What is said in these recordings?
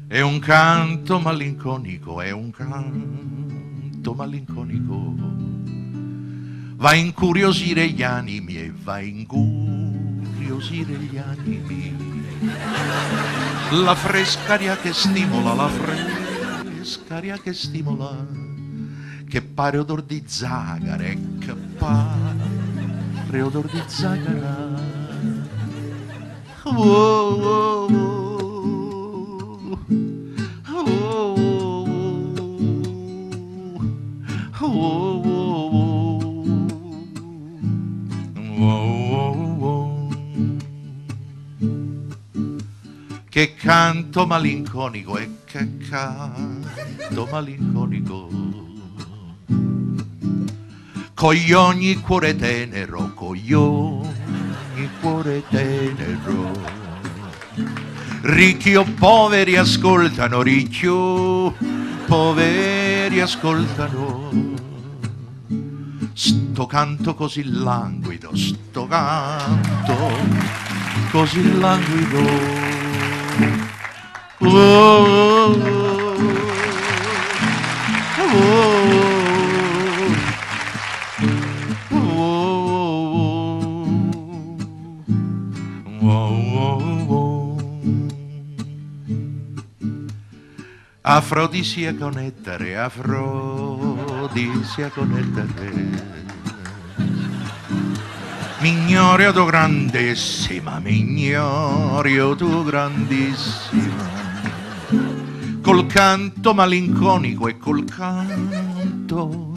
È un canto malinconico, è un canto malinconico. Va a incuriosire gli animi e va a incuriosire gli animi. La fresca aria che stimola, la fresca aria che stimola, che pare odor di zagara, e che pare odor di zagara. Oh, oh, oh. Oh, oh, oh. Oh, oh, oh. Che canto malinconico e che canto malinconico. Coglie ogni cuore tenero, coglie ogni cuore tenero. Ricchi o poveri ascoltano, ricchi o poveri ascoltano. Sto canto così languido, sto canto così languido. Oh, oh, oh, oh, oh, oh. Afrodisiaco nettare, afrodisiaco nettare. Mignorio tu grandissima, mignorio tu grandissima. Col canto malinconico e col canto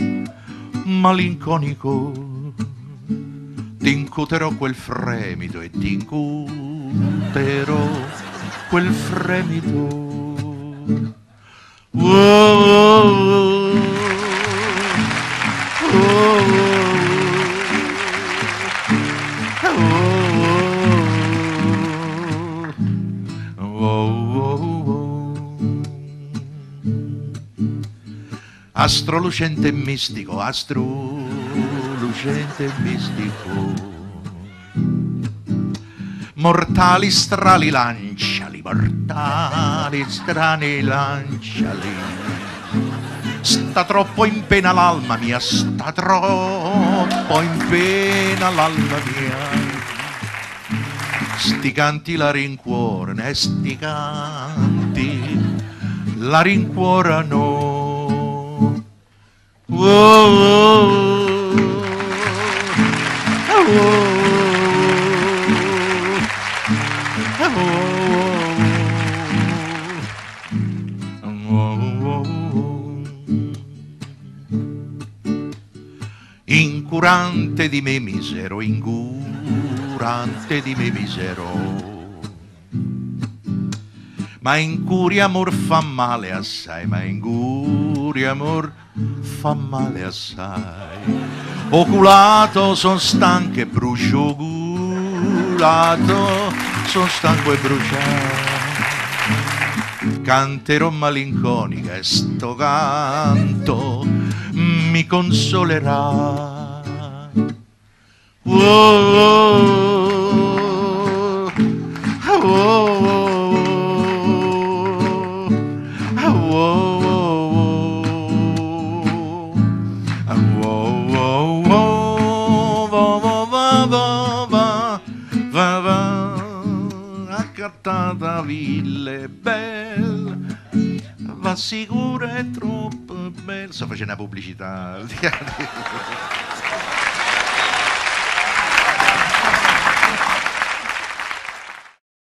malinconico ti incuterò quel fremito e ti incuterò quel fremito. Oh, oh, oh, oh, oh, oh. Astro lucente e mistico, astro lucente e mistico. Mortali strali lanciali, mortali strani lanciali. Sta troppo in pena l'alma mia, sta troppo in pena l'alma mia. Sti canti la rincuorano, e sti canti la rincuorano. Oh, oh, oh, oh, oh. Incurante di me misero, incurante di me misero. Ma incuria amor fa male assai, ma incuria amor fa male assai. Oculato son stanco e brucio, oculato son stanco e bruciato. Canterò malinconica e sto canto mi consolerà. Oh, oh, oh, oh, oh, oh, va, va, va, va, va, va, va, accattata ville belle, va sicura è troppo bella. Sto facendo una pubblicità.